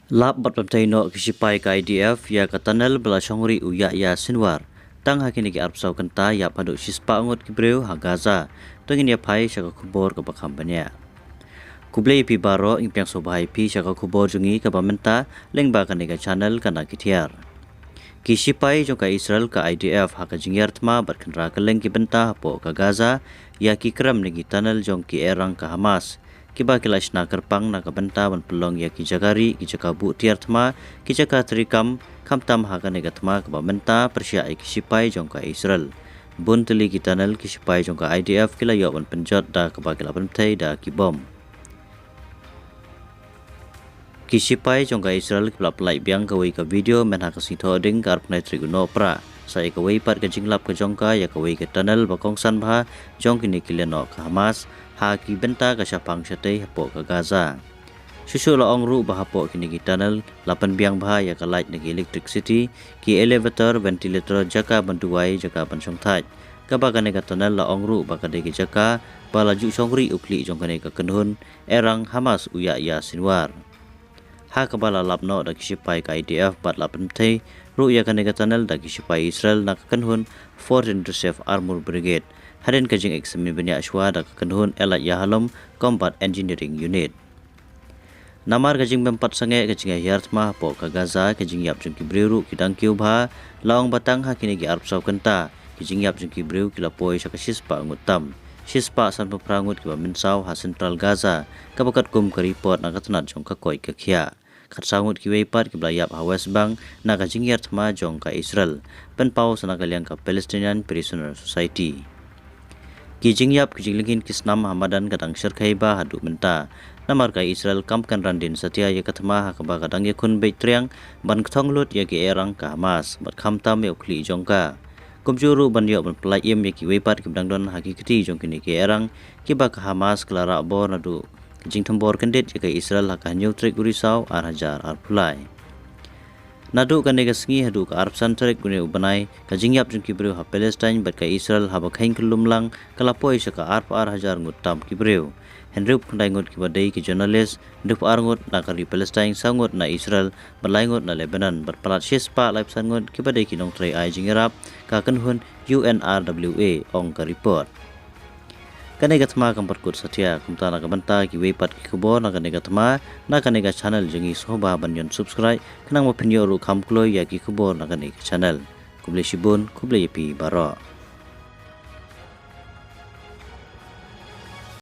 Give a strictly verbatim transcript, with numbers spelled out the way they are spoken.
Lap bad pynthei noh ki shipai ka I D F ïa ka tunnel ba la shongri u Yahya Sinwar. Tang ha kine ki arphew saw kynta ïap haduh shispah ngut ki briew ha Gaza. To ngin ïa phai sha ka khubor kaba kham bniah. Khublei ïa phi baroh, ngi pdiang sngewbha ïa phi sha ka khubor jong ngi kaba mynta, lyngba kane ka channel Khana Ki Thiar. Ki shipai jong ka Israel ka I D F ha ka jingïar thma bad khynra kylleng ki bynta hapoh ka Gaza ïa ki krem ne ki tunnel jong ki erang ka Hamas, kiba ki la shna kyrpang na ka bynta ban pynlong ïa ki jaka rieh, ki jaka buh tiar thma, ki jaka treikam, khamtam ha kane ka thma kaba mynta pyrshah ïa ki shipai jong ka Israel. Bun tylli ki tunnel ki shipai jong ka I D F ki la ïoh ban pynjot da kaba ki la pynthei da ki bom. Ki shipai jong ka Israel ki la pynlait biang kawei ka video mynha ka sngi Thohdieng ka arphew khyndai tarik u Nohprah. Sa ïa kawei pat ka jinglap ka jong ka ïa kawei ka tunnel ba kongsan bha jong kine ki lehnoh ka Hamas ha ki bynta ka shaphang shatei hapoh ka Gaza. Shuh shuh la ong ruh ba hapoh kine ki tunnel la pynbiang bha ïa ka light ne ki electricity, ki elevator, ventilator, jaka ban duwai, jaka ban shongthait. Kaba kane ka tunnel la ong ruh ba ka dei ka jaka ba la ju shongri u khlieh jong kane ka kynhun erang Hamas u Yahya Sinwar. Ha kaba la lap noh da ki shipai ka I D F bad la pynthei ruh ïa kane ka tunnel da ki shipai Israel na ka kynhun Force Reserve Armor Brigade, hadien ka jingexamine bniah shuwa da ka kynhun Allied Yahalom Combat Engineering Unit. Namar ka jingbym pat sangeh ka jingïahiar thma hapoh ka Gaza, ka jingïap jong ki briew ruh ki dang kiew bha, la ong ba tang ha kine ki arphew saw kynta ki jingïap jong ki briew ki la poi sha ka shispah ngut tam. Shispah sanphew phra ngut kiba mynsaw ha Central Gaza, kaba katkum ka report na ka tnat jong ka koit ka khiah. Khatsaw ngut kiwei pat kiba la ïap ha West Bank na ka jingïar thma jong ka Israel, pynpaw sa na ka liang ka Palestinian Prisoner Society. Ki jingïap ki jinglyngngoh ki snam ha madan ka dang shyrkhei bha haduh mynta. Namar ka Israel kam kynran dien satia ïa ka thma ha kaba ka dang ïakhun beit triang ban kthong lut ïa ki erang ka Hamas bad khamtam ïa u khlieh jong ka. Kumjuh ruh ban ïoh ban pynlait im ïa kiwei pat kiba dang don ha ki kti jong kine ki erang kiba ka Hamas ka la rah bor naduh ka jingthombor kyndit ïa ka Israel ha ka hynñiew tarik u Risaw ar hajar arphew lai. Naduh kane ka sngi haduh ka arphew san tarik une u bnai, ka jingïap jong ki briew ha Palestine bad ka Israel haba kheiñ kyllum lang ka la poi sha ka arphew ar hajar ngut tam ki briew. Hynriewphew khyndai ngut kiba dei ki journalist, hynriewphew ar ngut na ka ri Palestine, saw ngut na Israel bad lai ngut na Lebanon, bad palat shispah laiphew san ngut kiba dei ki nongtrei ai jingïarap ka kynhun U N R W A, ong ka report. Kane ka thma kam pat kut satia, kumta na ka bynta kiwei pat ki khubor na kane ka thma, na kane ka channel jong ngi sngewbha ban ñion subscribe, khnang ba phin ïoh ruh kham kloi ïa ki khubor na kane ka channel. Khublei shibun, khublei ïa phi baroh.